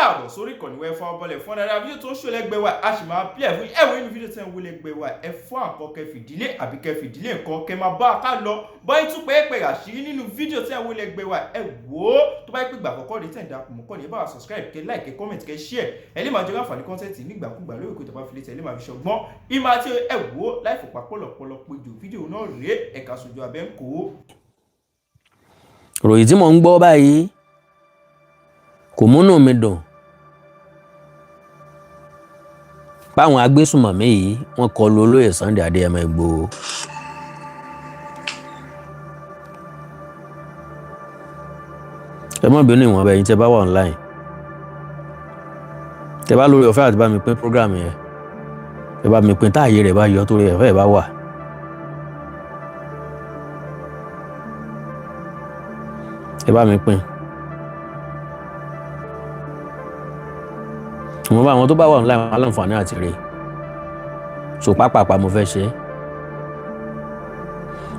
Káàbọ̀ sórí ìkànnì wẹ́ fún ọbọ̀lẹ̀ fún ọ̀dàdà fídíò tó ń ṣó lẹ́gbẹ̀ẹ́ wa, a sì máa play fún ẹ̀wọ̀n inú fídíò tẹ́ ń wó lẹ́gbẹ̀ẹ́ wa. Ẹ fún àkọ́ kẹ fìdílé àbí kẹ fìdílé nǹkan kẹ máa bá a ká lọ báyìí tún pẹ́ẹ́pẹ́ àṣírí nínú fídíò tẹ́ ń wó lẹ́gbẹ̀ẹ́ wa. Ẹ wò ó, tó bá yẹ pé ìgbà àkọ́kọ́ rèé tẹ̀ ń darapọ̀ mọ́ kọ́ni, ẹ bá wa subscribe, kẹ like, kẹ comment, kẹ share. Ẹ lè máa jẹ láǹfààní content nígbàkúgbà lórí ìkó ìtàbá filẹ̀ tẹ̀ lè máa fi ṣọgbọ́n ìmọ̀ àti ẹ wò ó láì fòpá pọ̀lọpọ̀lọ péjọ fídíò náà rèé. Ẹ̀ka sojú abẹ́ ń kó. Ròyìn tí mò ń gbọ́ báyìí kò múnú mi dùn báwọn agbésùmọ̀mí yìí wọ́n kọlu olóyè Sunday Adéyẹmọ Ìgbòho. Ẹ má bínú, ìwọ̀nba ẹ̀yin tẹ́ bá wà online, tẹ́ bá lórí ọ̀fẹ́ àti bá mi pín program yẹn, ẹ bá mi pín táàyè rẹ̀ bá yọ torí ẹ̀fẹ́ bá wà. Ẹ bá mi pín. Ìwọ̀nba àwọn tó bá wà online wọn aláǹfààní àti rí so pápápá mo fẹ́ ṣe é.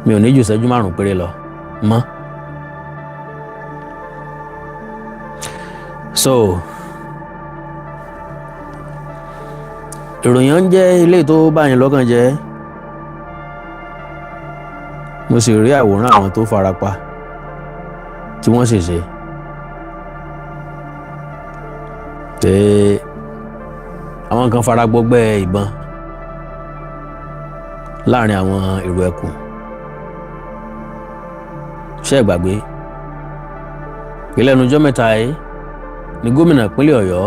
Mi ò ní ju ìṣẹ́jú 5 péré lọ mọ́. So ìròyìn ń jẹ́ ilé tó bá yín lọ́kàn jẹ́. Mo sì rí àwòrán àwọn tó farapa tí wọ́n sì ṣe pé àwọn kan fara gbọgbẹ́ ìbọn láàrin àwọn èrò ẹkùn. Ṣé ẹ gbàgbé ìlẹ́nu ọjọ́ mẹ́ta yìí ni gómìnà ìpínlẹ̀ Ọ̀yọ́,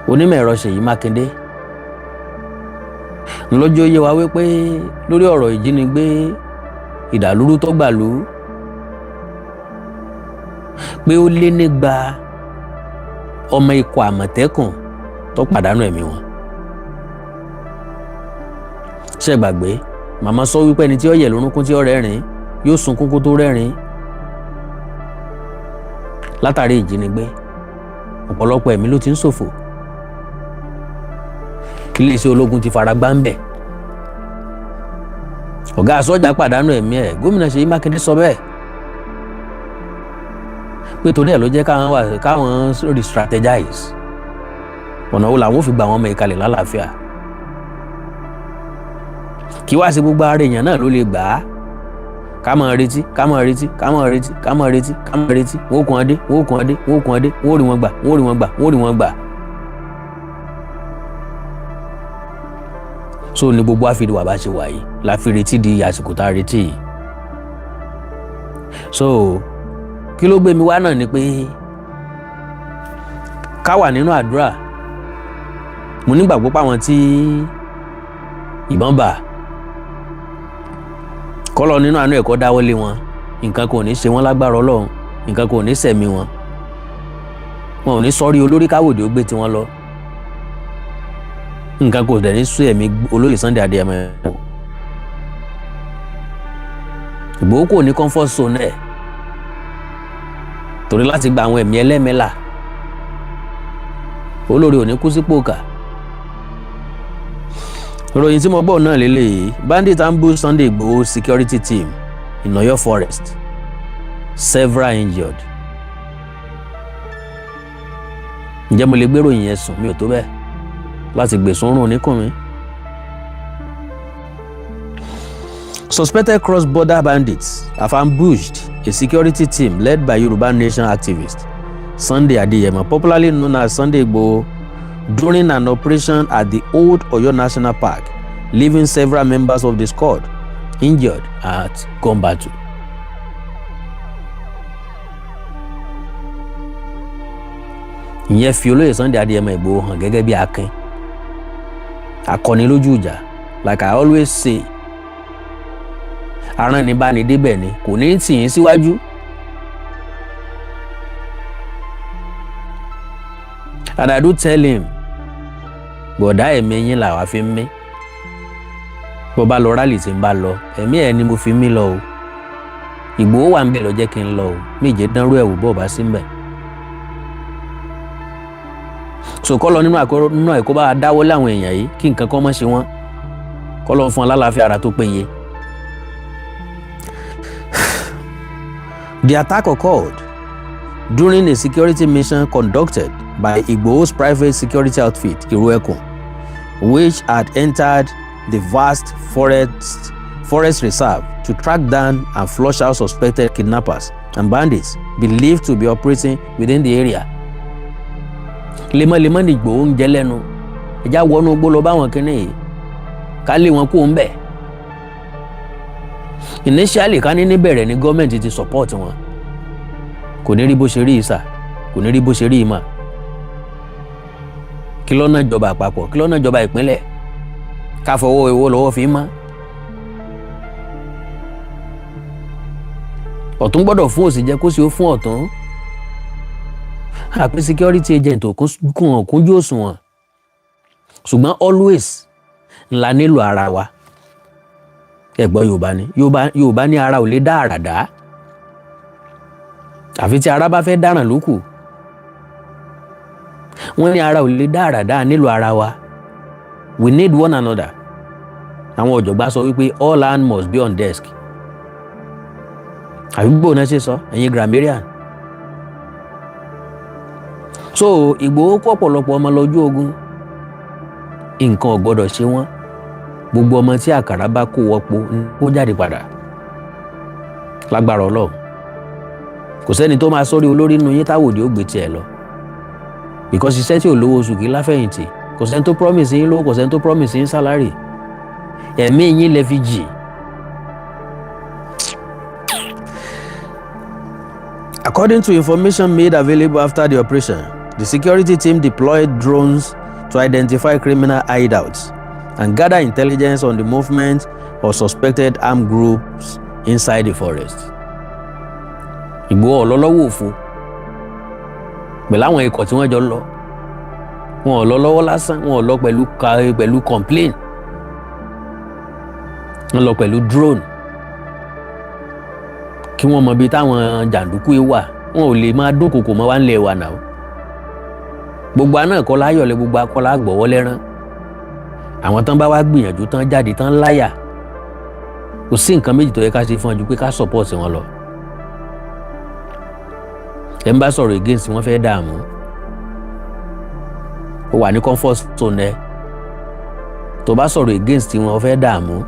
onímọ̀ ẹ̀rọ Ṣèyí Mákindé, ńlọ́jọ́ yé wa wípé lórí ọ̀rọ̀ ìjínigbé, ìdàlúrú tó gbàlú, pé ó lé nígba ọmọ ikọ̀ Àmọ̀tẹ́kùn tó pàdánù ẹ̀mí wọn. Ṣé ẹ gbàgbé, màmá sọ wípé ẹni tí ó yẹ lórúnkún tí ó rẹ́rìn yóò sunkún kó tó rẹ́rìn. Látàrí ìjínigbé, ọ̀pọ̀lọpọ̀ ẹ̀mí ló ti ń ṣòfò. Iléeṣẹ́ ológun ti fara gbá ń bẹ̀, ọ̀gá sọ́jà pàdánù ẹ̀mí ẹ̀. Gómìnà Ṣèyí Mákindé sọ bẹ́ẹ̀ pé torí ẹ̀ ló jẹ́ káwọn wà káwọn re-strategize ọ̀nà wo làwọn ò fi gba àwọn ọmọ ìkalẹ̀ lálàáfíà. Kí wá sí gbogbo ara èèyàn náà ló lè gbà á. Ká máa retí, ká máa retí, ká máa retí, ká máa retí, ká máa retí, wọ́n ó kàn án dé, wọ́n ó kàn án dé, wọ́n ó kàn án dé, wọ́n ó rí wọn gbà, wọ́n ó rí wọn gbà, wọ́n ó rí wọn gbà. So ní gbogbo àfihàn wà bá ṣe wà yìí la fi retí di àsìkò tá a retí yìí. So kí ló gbé mi wá náà ni pé ká wà nínú àdúrà. Mo nígbàgbọ́ pé àwọn tí ìbọn bà, kọ́lọ́ nínú àánú ẹ̀kọ́ dáwọ́lé wọn, nǹkan kò ní ṣe wọ́n lágbára Ọlọ́run, nǹkan kò ní sẹ̀mí wọn, wọn ò ní sọ́rí olórí káwòdì ó gbé tiwọn lọ, nǹkan kò dẹ̀ ní sú ẹ̀mí olóyè Sunday Adéyẹmọ Ìgbòho. Kò ní comfort zone ẹ̀ torí láti gba àwọn ẹ̀mí ẹlẹ́mẹ́là. Olórí ò ní kú sípò kà. Ìròyìn tí mo gbọ́ náà lélẹ́yìí: bandit ambush Sunday Igboho security team in Oyo forest, several injured. Ǹjẹ́ mo lè gbé ìròyìn yẹn sùn? Mi ò tó bẹ́ẹ̀ láti gbè sórùn oníkùn mi. Suspected cross-border bandits have ambushed a security team led by Yoruba Nation activist Sunday Adeyemo, popularly known as Sunday Igboho, during an operation at the Old Oyo National Park, leaving several members of the squad injured at gun battle. Ìyẹn fi olóyè Sunday Adéyẹmọ Ìgbòho hàn gẹ́gẹ́ bí akin akọni lójú ìjà. Like I always say, aránibánidébẹ̀ ni kò ní tì yín síwájú. And I do tell him, bọ̀dá, ẹ̀mí yín làwa fi ń mí. Bó bá lọ rally tí ń bá lọ, ẹ̀mí ẹ̀ ni mo fi mí lọ o. Ìgbòho wà ń bẹ̀ lọ jẹ́ kí n lọ o. Méje dánrú ẹ̀ wò bó bá sí ń bẹ̀. So kọ́ lọ nínú àkọ́ nínú ẹ̀kọ́ bá dáwọ́ láwọn èèyàn yìí kí nǹkan kan má ṣe wọ́n, kọ́ lọ fún wọn lálàáfíà ara tó péye. The attack occurred during a security mission conducted by Igboho's private security outfit, Iruekun, which had entered the vast forest reserve to track down and flush out suspected kidnappers and bandits believed to be operating within the area. Lemọ́lemọ́ ni Ìgbòho ń jẹ lẹ́nu, ẹ̀já wọnú igbó lọ báwọn kínní yìí, ká lé wọn kó ń bẹ̀. Initially, ká ní níbẹ̀rẹ̀ ní gọ́ọ̀mẹ̀ntì ti support wọn, kò ní rí bó ṣe rí ìsà, kò ní rí bó ṣe rí ìmọ̀. Kí lọ́nà ìjọba àpapọ̀, kí lọ́nà ìjọba ìpínlẹ̀, ká fọwọ́ ìwọ lọ́wọ́ fi mọ́. Ọ̀tún gbọ́dọ̀ fún òsì jẹ́ kó sì ó fún ọ̀tún. Àpé security agent ò kún kúnjú òṣùwọ̀n, ṣùgbọ́n always ńlá nílò ara wa. Ẹ̀gbọ́n Yorùbá ni, Yorùbá ní ara ò lè dá àrà dá, àfi tí ara bá fẹ́ dáràn lókù. Wọ́n ní ara ò lè dá àrà dá, nílò ara wa. We need one another. Àwọn ọ̀jọ̀gbọ́n sọ wípé all hand must be on desk, àbí gbòòna ṣe sọ, ẹ̀yin grammarian. So Ìgbòho kó ọ̀pọ̀lọpọ̀ ọmọ lọ́jọ́ ogun, nǹkan ò gbọ́dọ̀ ṣe wọ́n. Gbogbo ọmọ tí àkàrà bá kó wọ́pọ̀ kó jáde padà lágbára Ọlọ́run. Kò sẹ́ni tó máa sórí olórí nínú yín táwòdì ó gbé tiẹ̀ lọ, because iṣẹ́ tí ò lówó oṣù kì í láfẹ̀yìntì. Kò sẹ́ni tó promise yín lówó, kò sẹ́ni tó promise yín salary. Ẹ̀mí yín lẹ fi jì. According to information made available after the operation, the security team deployed drones to identify criminal hideouts and gather intelligence on the movement of suspected armed groups inside the forest. Ìgbòho ọ̀lọ́lọ́wọ́ òfo pẹ̀lú àwọn ikọ̀ tí wọ́n jọ lọ, wọn ò lọ lọ́wọ́ lásán, wọn ò lọ pẹ̀lú complain, wọ́n lọ pẹ̀lú drone kí wọ́n mọ ibi táwọn jàǹdùkú yìí wà. Wọn ò lè máa dúnkòkò mọ́ wá ń lẹ̀ wà náà. Gbogbo àná kọ́ láyọ̀lẹ̀, gbogbo akọ́lá gbọ̀wọ́ lẹ́rán. Àwọn tán bá wá gbìyànjú tán jáde tán láyà, kò sí nǹkan méjì tó yẹ ká ṣe fún ọ ju pé ká support wọn lọ. Ẹ ń bá sọ̀rọ̀ against wọn fẹ́ dààmú. Ó wà ní comfort zone ẹ, tó bá sọ̀rọ̀ against wọn, ó fẹ́ dààmú.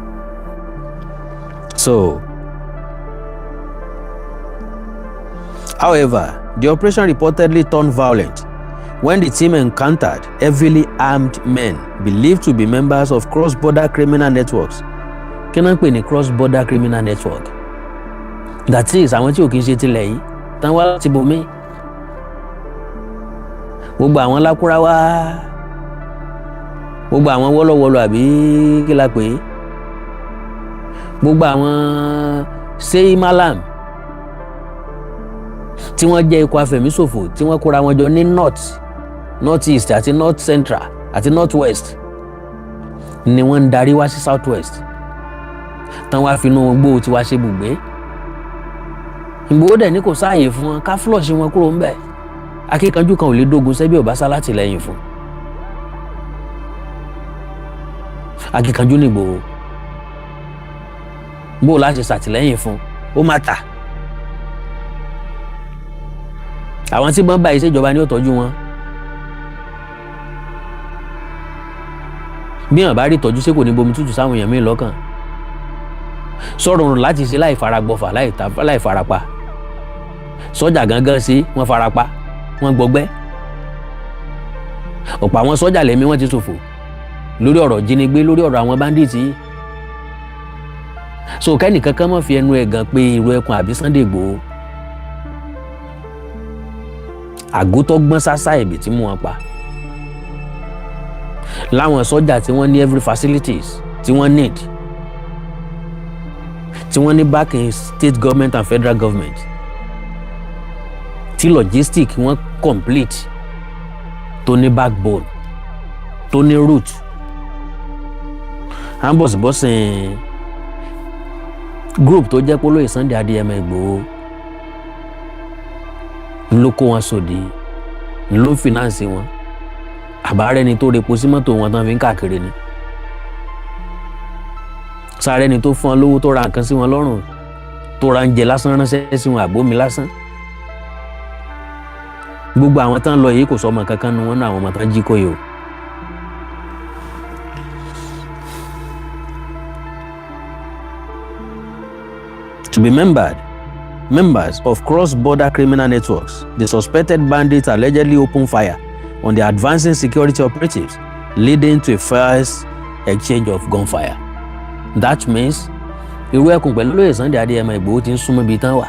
So, however, the operation reportedly turned violent when the team encountered heavily armed men believed to be members of cross-border criminal networks. Kí náà ń pè ní cross-border criminal network? That is, àwọn tí ò kí ń ṣe tilẹ̀ yìí tán wá láti bòmí. Gbogbo àwọn lákúráwá, gbogbo àwọn wọ́lọ́wọ́lọ́, àbí kí la pè é, gbogbo àwọn sẹ́yìn malam tí wọ́n jẹ́ ikọ̀ afẹ̀míṣòfò tí wọ́n kóra wọn jọ ní north, north east àti north central àti north west ni wọ́n ń darí wá sí south west, tán wá finú gbó tiwa ṣe bùgbé. Ìgbòho dẹ̀ ní kò sáàyè fún wọn, ká flush wọn kúrò ńbẹ̀. Akíkanjú kan ò lè dógun sẹ́bí ọ̀bá sálátìlẹ́yìn fún akíkanjú ní Ìgbòho. Bó o láti ṣàtìlẹ́yìn fún, ó má ta àwọn tí wọ́n bá ìṣèjọba ní ó tọ́jú wọn. Bí wọn bá rí ìtọ́jú, ṣé kò ní bomi tútù sáwọn èèyàn míì lọ́kàn? Sọ̀rọ̀ rùn láti ṣe láì faragbọ́fà, láì farapa. Sọ́jà gangan sí wọ́n farapa, wọ́n gbọgbẹ́. Ọ̀pọ̀ àwọn sọ́jà lẹ́mí wọ́n ti ṣòfò lórí ọ̀rọ̀ jínigbé, lórí ọ̀rọ̀ àwọn bandits yìí. So kẹ́nìkan kan má fi ẹnu ẹ̀ gan pé Ìrù Ẹkùn àbí Sunday Igboho, àgótọ́ gbọ́n sásá ẹ̀bì tí mú wọn pa láwọn sọ́jà tí wọ́n ní every facilities tí wọ́n need, tí wọ́n ní backing state government and federal government, tí logistic wọn complete, tó ní backbone, tó ní root, ambos bọ́sìn group tó jẹ́ pé olóyè Sunday Adéyẹmọ Ìgbòho ló kó wọn sòdì, ló ń finance wọn. Àbárẹ́ni tó repo sí mọ́tò wọn tán fi ń káàkiri ni, sáré ni tó fún wọn lówó, tó ra nǹkan sí wọn lọ́rùn, tó ra oúnjẹ lásán ránṣẹ́ sí wọn, àbómi lásán. Gbogbo àwọn tán lọ yìí, kò sọ ọmọ kankan nu wọn náà, àwọn ọmọ tán jí kó yìí o. To be members of cross-border criminal networks, the suspected bandits allegedly opened fire on the advancing security operatives, leading to a fierce exchange of gunfire. That means Irú Ẹkùn pẹ̀lú olóyè Sunday Adéyẹmọ Ìgbòho ti ń súnmọ́ ibi tán wà.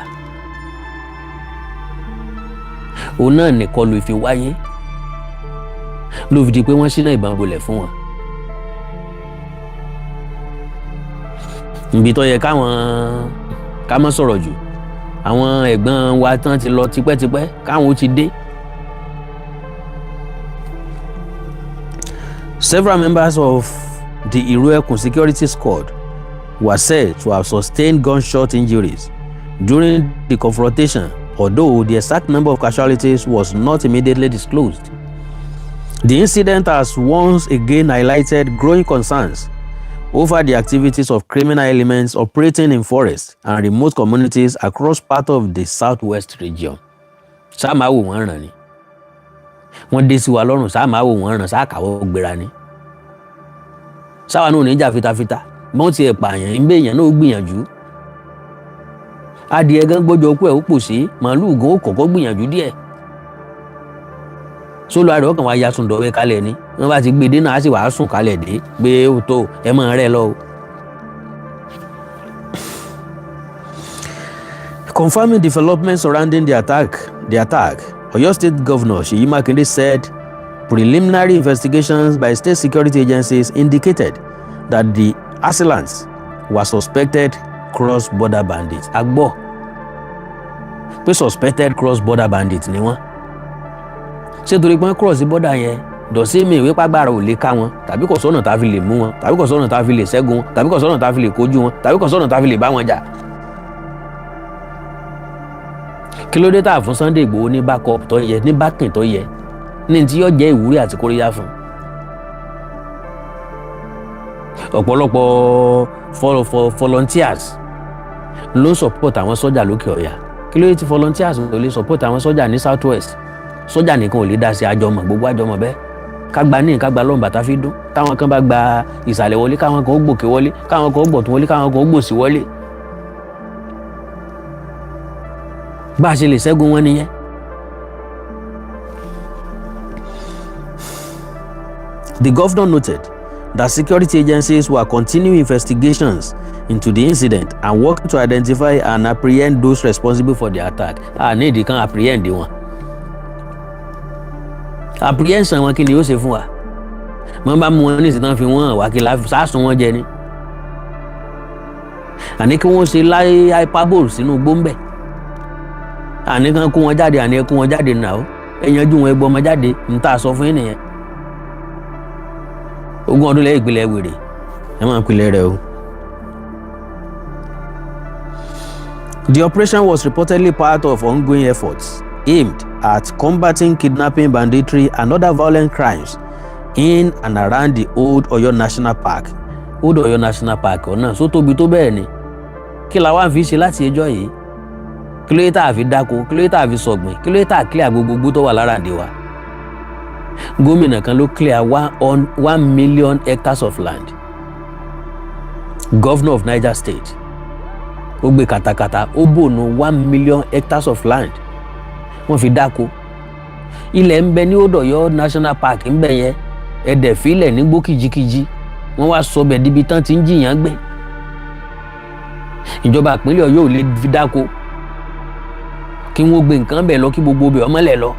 Òun náà nìkọlù ìfi wáyé ló fi di pé wọ́n ṣínà ìbọn bolẹ̀ fún wọn. Ibi tó yẹ káwọn ká má sọ̀rọ̀ jù, àwọn ẹ̀gbọ́n wa tán ti lọ tipẹ́tipẹ́, káwọn ó ti dé. Several members of the Iru-Ekun security squad were said to have sustained gunshot injuries during the confrontation, although the exact number of casualties was not immediately disclosed. The incident has once again highlighted growing concerns over the activities of criminal elements operating in forests and remote communities across part of the southwest region. Ṣáà máa wò wọ́n ràn ni. Wọ́n dé sí wa lọ́rùn, ṣáà máa wò wọ́n ràn, ṣáà káwọ́ gbéra ni. Sáwa náà ò ní jà fitafita. Bọ́n ti ẹ̀ pààyàn ń bẹ, èèyàn náà ó gbìyànjú. Adìẹ gan gbọ́jọ kú ẹ̀ ó pòṣé, màálùú gan ó kọ́kọ́ gbìyànjú díẹ̀. Sólù àrẹ ọkàn wa ya sùn dọ̀wẹ́ kalẹ̀ ni. Wọ́n bá ti gbé dé náà, á sì wàá sùn kalẹ̀ dé pé ó tó ẹ máa rẹ̀ lọ o. Confirming developments surrounding the attack, Oyo State Governor Seyi Makinde said preliminary investigations by state security agencies indicated that the assailants were suspected cross-border bandits. A gbọ́ pé suspected cross-border bandits ni wọ́n. Ṣé torí pé wọ́n cross border yẹn dọ̀sí mi ìwé pàgbára ò lè ká wọn, tàbí kò sọ́nà tá a fi lè mú wọn, tàbí kò sọ́nà tá a fi lè ṣẹ́gun wọn, tàbí kò sọ́nà tá a fi lè kojú wọn, tàbí kò sọ́nà tá a fi lè bá wọn jà? Kí ló dé tá a fún Sunday Igboho ní backup tó yẹ, ní backing tó yẹ, ní tí yóò jẹ́ ìwúrí àti kóríyá fún ọ̀pọ̀lọpọ̀ volunteers ló ń support àwọn sọ́jà lókè ọ̀yà? Kí ló dé tí volunteers ò lè support àwọn sọ́jà ní South West? Sọ́jà nìkan ò lè dá sí àjọmọ̀, gbogbo àjọmọ̀ bẹ́ẹ̀. Kágbá ní kágbá lọ́nà bàtà fi dún. Táwọn kan bá gba ìsàlẹ̀ wọlé, káwọn kan ó gbòkè wọlé, káwọn kan ó gbọ̀tún wọlé, káwọn kan ó gbòsì wọlé. Bá a ṣe lè ṣẹ́gun wọn nìyẹn. The governor noted that security agencies were continuing investigations into the incident and working to identify and apprehend those responsible for the attack. A ní ìdí kan apprehend wọn. Apprehension wọn, kí ni yóò ṣe fún wa? Wọ́n bá mú wọn ní ìsìn tán, fi wọ́n hàn wá, kí la sásùn wọn jẹ ni? Àní kí wọ́n ṣe láyé hyperbole sínú gbóńbẹ̀. Àní kan kó wọn jáde, àní ẹ kó wọn jáde nà ó, ẹ yanjú wọn, ẹ gbọ́ ọmọ jáde. Ní tá a sọ fún yín nìyẹn. 20 ọdún lẹ́yìn ìpìlẹ̀ wèrè, ẹ máa pilẹ̀ rẹ o. The operation was reportedly part of ongoing efforts aimed at combating kidnapping, banditry, and other violent crimes in and around the Old Oyo National Park. Old Oyo National Park ọ̀nà só tóbi tó bẹ́ẹ̀ ni? Kí la wá ń fi ṣe láti ẹjọ́ yìí? Kí ló yẹ tá a fi dáko? Kí ló yẹ tá a fi sọ̀gbìn? Kí ló yẹ tá a clear gbogbo tó wà lára àdé wa? Gómìnà kan ló clear 1 million hectares of land. Governor of Niger State, ó gbé katakata, ó bònú 1 million hectares of land, wọ́n fi dáko. Ilẹ̀ ń bẹ ní Old Ọ̀yọ́ National Park ń bẹ yẹn, ẹ̀dẹ̀ fílẹ̀ nígbó kìjikìji, wọ́n wá sọ bẹ̀ díbi tán ti ń jìyàn gbé. Ìjọba ìpínlẹ̀ Ọ̀yọ́ ò lè fi dáko, kí wọ́n gbé nǹkan bẹ̀ lọ, kí gbogbo bẹ̀ ọmọlẹ̀ lọ.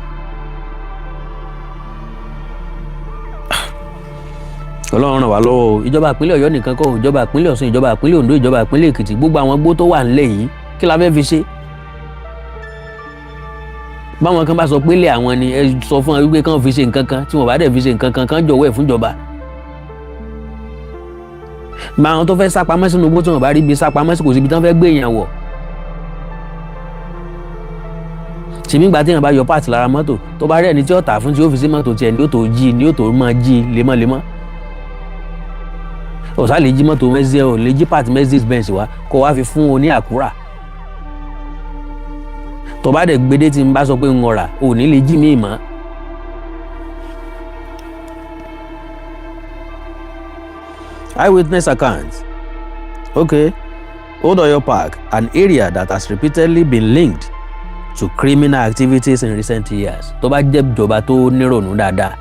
Ọlọ́run ràn wá lọ́wọ́ o. Ìjọba ìpínlẹ̀ Ọ̀yọ́ nìkan kọ́, ìjọba ìpínlẹ̀ Ọ̀ṣun, ìjọba ìpínlẹ̀ Oǹdó, ìjọba ìpínlẹ̀ Èkìtì, gbogbo àwọn gbó tó wà nílẹ̀ yìí, kí la fẹ́ fi ṣe? Báwọn kan bá sọ pé ilé àwọn ni, ẹ sọ fún wọn wípé kán fi ṣe nǹkan kan. Tí wọn bá dẹ̀ fi ṣe nǹkan kan, kán jọ̀wọ́ ẹ̀ fúnjọba. Gba àwọn tó fẹ́ sá pamọ́ sínú igbó, tí wọn bá rí ibi sá pamọ́ sí, kò síbi tí wọ́n fẹ́ gbé èèyàn wọ̀. Tìmí gba téèyàn bá yọ part lára mọ́tò, tó bá rí ẹni tí ó tà fún, tí ó fi sí mọ́tò tiẹ̀, ni ó tó jí, ni ó tó máa jí lemọ́lemọ́. Ọ̀sá lè jí mọ́tò Mercedes, ò lè jí part Mercedes Benz wá kó wá fi fún oní Acura. Tó bá dẹ̀ gbédé tí n bá sọ pé ń rà, ò ní lè jí mi mọ́. Eyewitness accounts. Okay. Old Oyo Park, an area that has repeatedly been linked to criminal activities in recent years. Tó bá jẹ́ ìjọba tó nírònú dáadáa,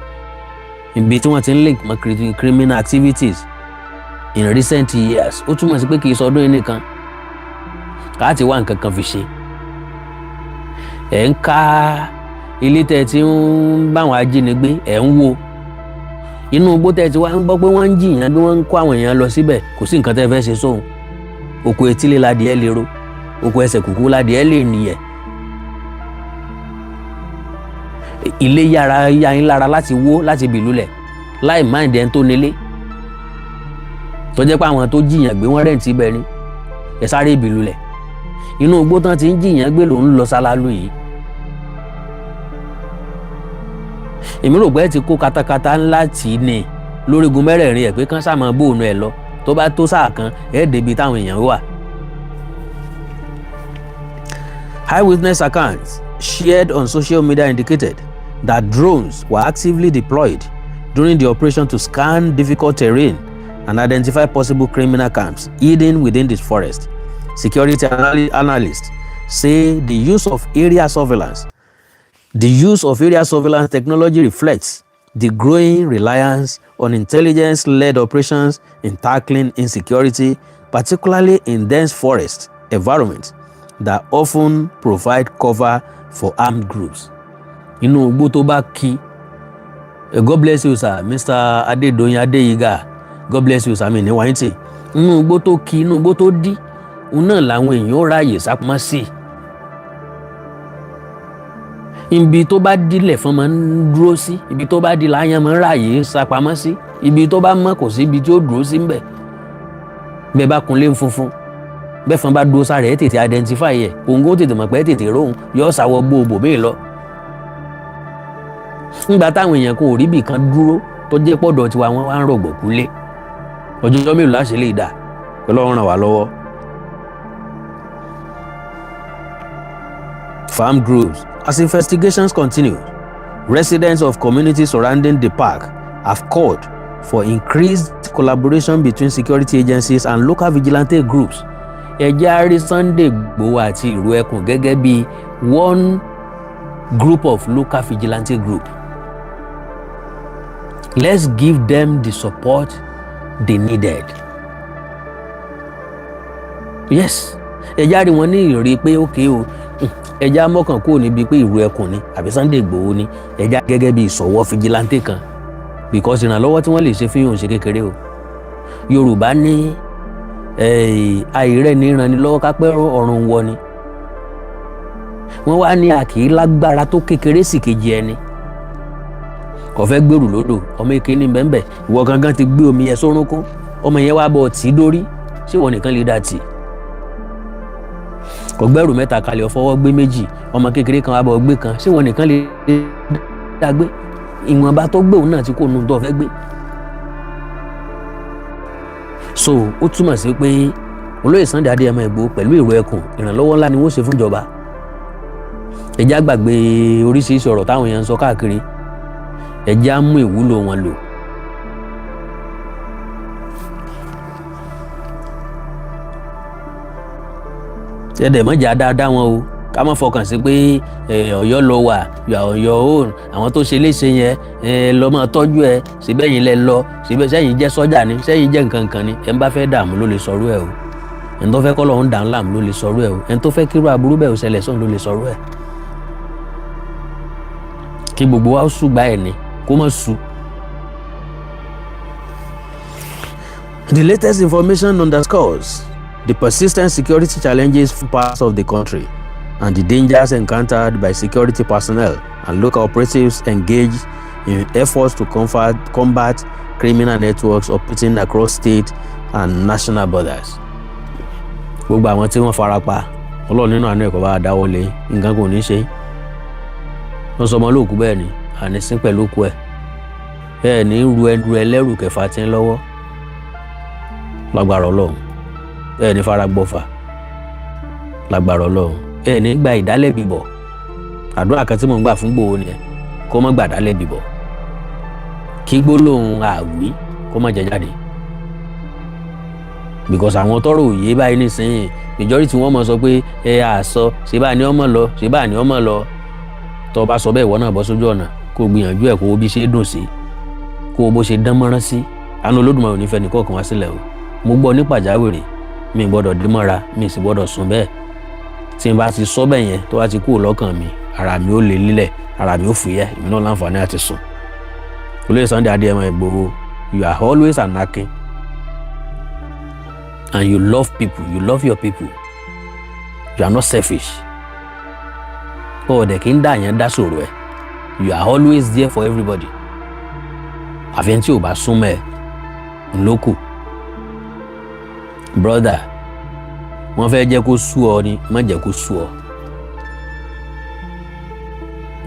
ibi tí wọ́n ti ń link mọ́ criminal activities in recent years, ó túmọ̀ sí pé kì í sọdún yìí nìkan. Káàtì wá nǹkan kan fi ṣe. Ẹ̀ ń ká ilé tẹ́ ẹ ti ń báwọn ajínigbé, ẹ̀ ń wo inú igbó tẹ́ ẹ ti wá ń gbọ́ pé wọ́n ń jìyàn bí wọ́n ń kó àwọn èèyàn lọ síbẹ̀. Kò sí nǹkan tẹ́ ẹ fẹ́ ṣe sóhun. Oko etílé ládìẹ lè ro, oko ẹsẹ̀ kúkú ládìẹ lè nìyẹn. Ilé yára ya yín lára láti wó, láti bìlúlẹ̀, láì má ìdẹ́n tó nílé, tó jẹ́ pé àwọn tó jìyàn gbé, wọ́n rent ibẹ̀ ni. Ẹ sáré bìlúlẹ̀. Inú igbó tán ti ń jìyàn gbé ló ń lọ sálálù yìí. Èmi rò pé ẹ ti kó katakata ńlá tì í ní lórígun mẹ́rẹ̀ẹ̀rin ẹ̀ pé kán sáà máa bóònù ẹ̀ lọ. Tó bá tó sáà kan, ẹ̀ débi táwọn èèyàn wà. Eyewitness accounts shared on social media indicated that drones were actively deployed during the operation to scan difficult terrain and identify possible criminal camps hidden within the forest. Security analysts say the use of area surveillance technology reflects the growing reliance on intelligence-led operations in tackling insecurity, particularly in dense forest environments that often provide cover for armed groups. Inú igbó tó bá kí. God bless you, sir. Mr. Adedoyin Adeyiga, God bless you, sir. Mi ní wáyé tì. Inú igbó tó kí, inú igbó tó dí, òun náà làwọn èèyàn ráàyè sápamọ́ sí. Ibi tó bá dílẹ̀ fún máa ń dúró sí, ibi tó bá di láyán máa ń ráàyè sápamọ́ sí. Ibi tó bá mọ́, kò sí ibi tí ó dúró sí ńbẹ̀. Bẹ́ẹ̀ bá kunlé funfun bẹ́ẹ̀, fún bá dúró sáré, ẹ̀ tètè identify ẹ̀. Òun kó tètè mọ̀ pé ẹ̀ tètè róhun yóò sáwọ́ gbóòbò míì lọ. Ńgbà táwọn èèyàn kò rí ibì kan dúró tó jẹ́ pọ̀dọ̀ tiwa, wọn wá ń rọ̀gbọ̀kú lé. Ọjọ́ mélòó láṣẹ lè dà? Ọlọ́run ràn wá lọ́wọ́. Farm groups. As investigations continue, residents of communities surrounding the park have called for increased collaboration between security agencies and local vigilante groups. Ẹ jẹ́ á rí Sunday Igboho àti Ìrù Ẹkùn gẹ́gẹ́ bí one group of local vigilante group. Let's give them the support they needed. Yes, ẹ jẹ́ á rí wọn ní ìrírí pé ókè o, ẹ jẹ́ á mọ́kàn kúrò níbi pé Ìrù Ẹkùn ni àbí Sunday Igboho ni. Ẹ jẹ́ á gẹ́gẹ́ bí ìsọ̀wọ́ vigilante kan, because ìrànlọ́wọ́ tí wọ́n lè ṣe fún yòó ń ṣe kékeré o. Yorùbá ní àìrẹ́ ní ìrànlọ́wọ́ kápẹ́ ọ̀run wọ ni. Wọ́n wá ní a kì í lágbára tó kékeré sì kejì ẹni. Kò fẹ́ gbèrú lódò, ọmọ èké ní bẹ́ẹ̀nbẹ́ẹ̀. Ìwọ gangan ti gbé omi yẹn sórúnkún, ọmọ yẹn wá bọ̀ tì í dórí. Ṣé ìwọ nìkan lè dá tì? Kò gbẹ́rù mẹ́ta kalẹ̀, ó fọwọ́ gbé méjì, ọmọ kékeré kan wá bọ̀ gbé kan. Ṣé ìwọ nìkan lè dá gbé? Ìwọ̀nba tó gbé òun náà tí kò nu tó fẹ́ gbé. So ó túmọ̀ sí pé olóyè Sunday Adéyẹmọ Ìgbòho pẹ̀lú Ìrù Ẹkùn, ìrànlọ́wọ́ ńlá ni wọ́n ṣe fún ìjọba. Ẹ jẹ́ á gbàgbé oríṣiríṣi ọ̀rọ̀ táwọn èèyàn ń sọ káàkiri. Ẹ jẹ́ á mú ìwúlò wọn lò. Ẹ dẹ̀ mọ̀jà dáadáa wọn o. Ká má fọkàn sí pé Ọ̀yọ́ lọ wà, you are on your own. Àwọn tó ṣe léṣe yẹn, ẹ lọ máa tọ́jú ẹ síbẹ̀. Yín lẹ lọ síbẹ̀, sẹ́yìn jẹ́ sọ́jà ni, sẹ́yìn jẹ́ nǹkan kan ni. Ẹ ń bá fẹ́ dààmú ló lè sọ̀rọ̀ ẹ o. Ẹni tó fẹ́ kọ́ lọ́hún dà ń láàmú ló lè sọ̀rọ̀ ẹ o. Ẹni tó fẹ́ kírú aburú bẹ́ẹ̀ ò ṣẹlẹ̀ sóun ló lè sọ̀rọ̀ ẹ. Kí gbogbo wa ó ṣùgbà ẹ̀ ní kó má su. The latest information underscores the persistent security challenges in parts of the country and the dangers encountered by security personnel and local operatives engaged in efforts to combat criminal networks operating across state and national borders. Gbogbo àwọn tí wọ́n fara pa, Ọlọ́run nínú àánú ẹ̀kọ́ bá a dáwọ́ lé, nǹkan kò ní ṣe. Wọ́n sọ ọmọ olóòkú bẹ́ẹ̀ ni àní sín pẹ̀lú òkú ẹ̀ bẹ́ẹ̀ ní ru ẹnu ẹlẹ́rù kẹfà tí ń lọ́wọ́ lágbára Ọlọ́run. Bẹ́ẹ̀ ní fara gbọ́fà lágbára Ọlọ́run. Ẹ ní gba ìdálẹ́bi bọ̀. Àdúrà kan tí mò ń gbà fún Ìgbòho nìyẹn, kó má gbàdá lẹ́bi bọ̀, kí gbólóhùn àwí kó má jẹ jáde, because àwọn tọrọ òye báyìí nísìnyí, majority wọn mọ sọ pé ẹ àsọ ṣe báà ní ọmọ lọ, ṣe báà ní ọmọ lọ. Tó o bá sọ bẹ́ẹ̀, ìwọ náà bọ́ sójú ọ̀nà, kó o gbìyànjú ẹ̀, kó o bí ṣe dùn sí, kó o bó ṣe dán mọ́rán sí. Àánú Olódùmarè ò ní fẹ́ nìkọ̀ọ̀kan wá sílẹ̀ o. Mo gbọ́ ní pàjáwìrì, mi gbọ́dọ̀ dé mọ́ra, mi sì gbọ́dọ̀ sùn bẹ́ẹ̀. Tí n bá ti sọ bẹ́ẹ̀ yẹn, tó bá ti kúrò lọ́kàn mi, ara mi ó lè lílẹ̀, ara mi ó fúyẹ́, èmi náà láǹfààní àti sùn. Olóyè Sunday Adéyẹmọ Ìgbòho, you are always an akin and you love people, you love your people, you are not selfish. Ó dẹ̀ kí ń dà yẹn dá sọ̀rọ̀ ẹ̀. You are always there for everybody. Àfi tí ò bá súnmọ́ ẹ ńlókù. Brother, wọ́n fẹ́ jẹ́ kó sú ọ ni, má jẹ́ kó sú ọ.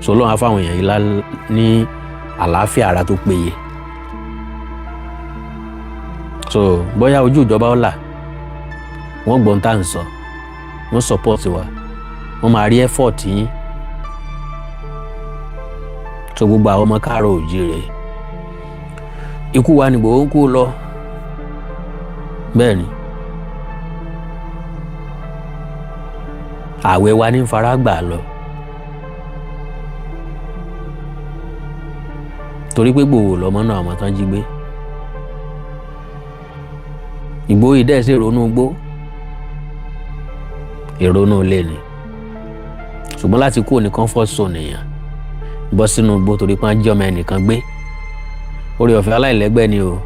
Sọlọ́run á fáwọn èèyàn yìí ní àlàáfíà ara tó péye. So bóyá ojú ìjọba ọ̀la wọ́n gbọ́n tá à ń sọ, wọ́n support wa, wọ́n máa rí effort yín. So gbogbo àwọn ọmọ káàárọ̀ òjíire, ikú wa ni Ìgbòho ń kú lọ. Bẹ́ẹ̀ ni ààwẹ̀ wa ní fara gbà lọ, torí pé Ìgbòho lọmọ náà, ọmọ tán jí gbé. Ìgbòho yìí dẹ̀ sí ìrònú gbó, ìrònú ilé ni, ṣùgbọ́n láti kúrò ní comfort zone èèyàn bọ́ sínú igbó torí pé wọ́n jí ọmọ ẹnìkan gbé, orí ọ̀fẹ́ aláìlẹ́gbẹ́ ni o.